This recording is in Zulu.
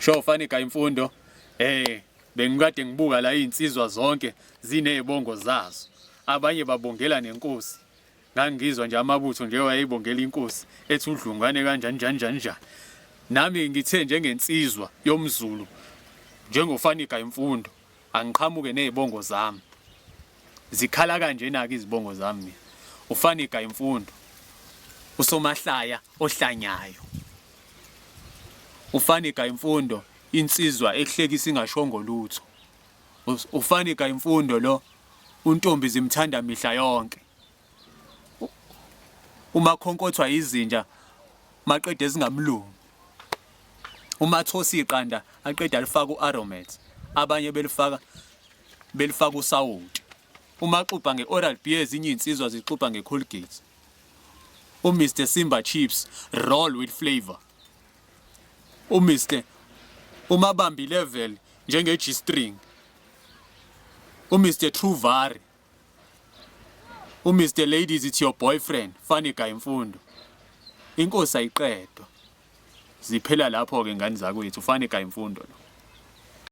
Sho Funny Guy Mfundo, bengikade ngibuka la izinsizwa zonke zinezibongo zazo. Abanye babongela nenkosi. Ngangizwa nje amabutho nje wayibongela inkosi ethi udlungwane kanjani njani njani njani. Nami ngithe njengensizwa yomZulu njengoFunny Guy Mfundo angiqhamuke nezibongo zami. Zikhala kanjena-ke izibongo zami mina. UFunny Guy Mfundo, usomahlaya ohlanyayo. UFunny Guy Mfundo, insizwa ehlekisa ingashongo lutho. UFunny Guy Mfundo lo, untombi zimthanda mihla yonke. Uma khonkothwa izinja maqede zingamlungi. Uma thosa iqanda aqeda alifaka u-aromat, abanye belifaka usawoti. Uma xubha nge-Oral B ezinye iy'nsizwa zixubha nge-Colgate. UMr Simba Chips roll with flavor. UMr Umabambi level njenge-G-string. UMr True Vari. UMr Ladies it's your boyfriend. Funny Guy Mfundo. Inkosi ayiqedwa. Ziphela lapho-ke ngane zakwethu. Funny Guy Mfundo lo.